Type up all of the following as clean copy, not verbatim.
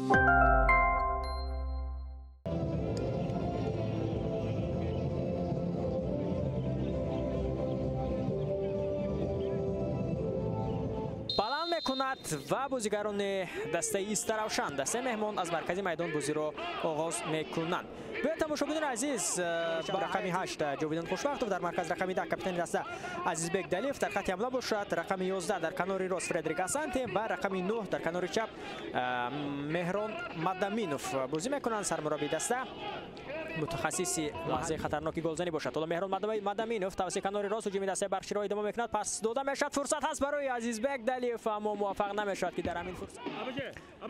Баланд мекунад ва бозигарони дастаи Истаравшан, дастаи меҳмон аз маркази майдон бозиро оғоз мекунанд. Биёед, тамошобинони азиз, ба рақами 8 Ҷовидон Хушвақтов, дар марказ рақами 10 капитани даста Азизбек Далиев, дар хати ҳамла бошад рақами 11 дар канори рост Фредерик Асанте ва рақами 9 дар канори чап Меҳрон Мадаминов бозӣ мекунанд. Сармураббии даста мутахассиси лаҳзаи хатарноки голзанӣ бошад. Ҳоло Меҳрон Мадаминов тавассути канори рост ҳуҷуми дастаи Барқчиро идома мекунад. Пас дода мешавад, фурсат ҳаст барои Азизбек Далиев, аммо муваффақ намешавад, ки дар ҳамин фурсат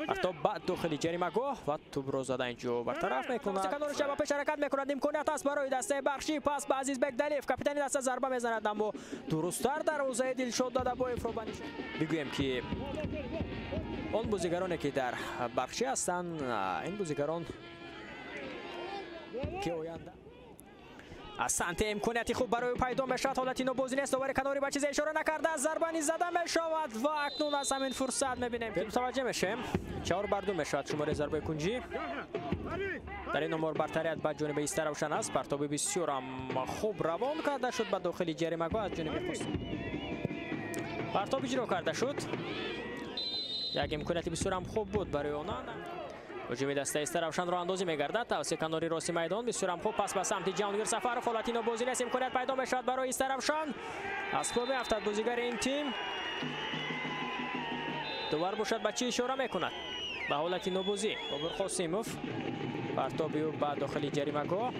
партоб ба дохили ҷаримагоҳ ва тӯбро зада инҷо бартараф мекунад. Канори чап ба пеш ҳаракат мекунад, имконият ҳаст барои дастаи Барқчӣ. Пас ба Азизбек Далиев, капитани даста зарба мезанад, аммо дурусттар дарвозаи Дилшод Дадабоевро ба нишон. Бигӯем, ки он бозигароне, ки дар Барқчӣ ҳастанд, ин бозигарон ки оянда Асанте имконияти хуб барои пайдо мешавад. Ҳолати нобозӣ нест, довари канори ба чизе ишора накарда, зарба низ зада мешавад ва акнун аз ҳамин фурсат мебинем, ки мутаваҷҷеҳ мешавем, 4-2 мешавад шумораи зарбаи кунҷӣ. Дар ин номор бартарият ба ҷониби Истаравшан аст. Партоби бисёрам хуб равон карда шуд ба дохили ҷаримагоҳ аз ҷониби Қосим. Партоб иҷро карда шуд. Як имконияти бисёрам хуб буд барои онан. Ҳуҷуми дастаи Истаравшан роҳандозӣ мегардад тавассути канори рости майдон. Бисёрам хуб пас ба самти Ҷаҳонгир Сафаров. Ҳолати нобозӣ нест, имконият пайдо мешавад барои Истаравшан. Аз по меафтад бозигари ин тим. Довар бошад ба чӣ ишора мекунад? Ба ҳолати нобозӣ. Бобур Қосимов, партоби ӯ ба дохили ҷаримагоҳ.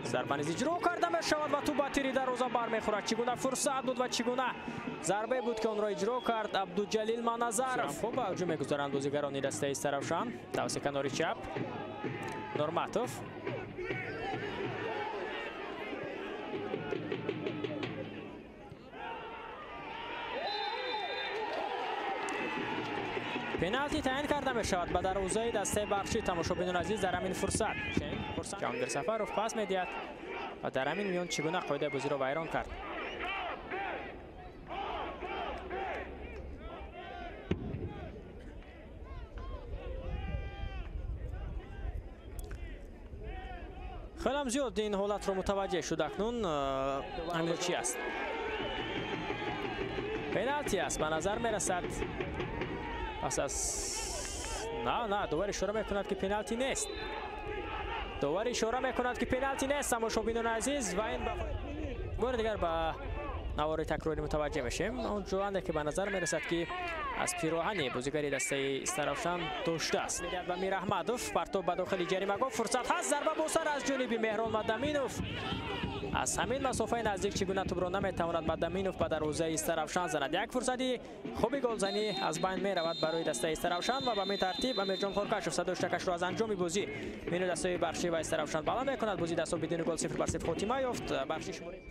Зарба низ иҷро карда мешавад ва тӯб ба тири дарвоза бармехӯрад. Чӣ гуна фурсат буд ва чӣ гуна зарбае буд, ки онро иҷро кард Абдуҷалил Маназаров. Хуб ба ҳуҷум мегузаранд бозигарони дастаи Истаравшан тавассути канори чап. Норматов. Пеналти таъин карда мешавад ба дарвозаи дастаи Барқчӣ. Тамошобинони азиз, дар ҳамин фурсат Ҷаҳонгир Сафаров пас медиҳад ва дар ҳамин миён чӣ гуна қоидаи бозиро вайрон кард. Хелам зиёд ин ҳолатро мутаваҷҷеҳ шуд. Акнун ҳамин чӣ аст? Пеналти аст, ба назар мерасад. Пас аз на, довар ишора мекунад, ки пеналти нест. Довар ишора мекунад, ки пеналти нест, тамошобинони азиз, ва ин бори дигар ба навори такрорӣ мутаваҷҷеҳ мешем. Он ҷоанде ки ба назар мерасад, ки аз пироҳани бозигари дастаи Истаравшан доштааст. Ба Мираҳмадов, партоб ба дохили ҷаримагоҳ, фурсат ҳаст, зарба бо сар аз ҷониби Меҳрон Мадаминов. Аз ҳамин масофаи наздик чӣ гуна тӯбро наметавонад Мадаминов ба дарвозаи Истаравшан занад. Як фурсати хуби голзанӣ аз байн меравад барои дастаи Истаравшан ва ба ҳамин тартиб Амирҷон Хоркашов садои штакашро аз анҷоми бозӣ миёни дастаи Барқчӣ ва Истаравшан баланд мекунад. Бозии дастҳо бидуни гол 0-0 хотима ёфт. Барқчӣ шумораи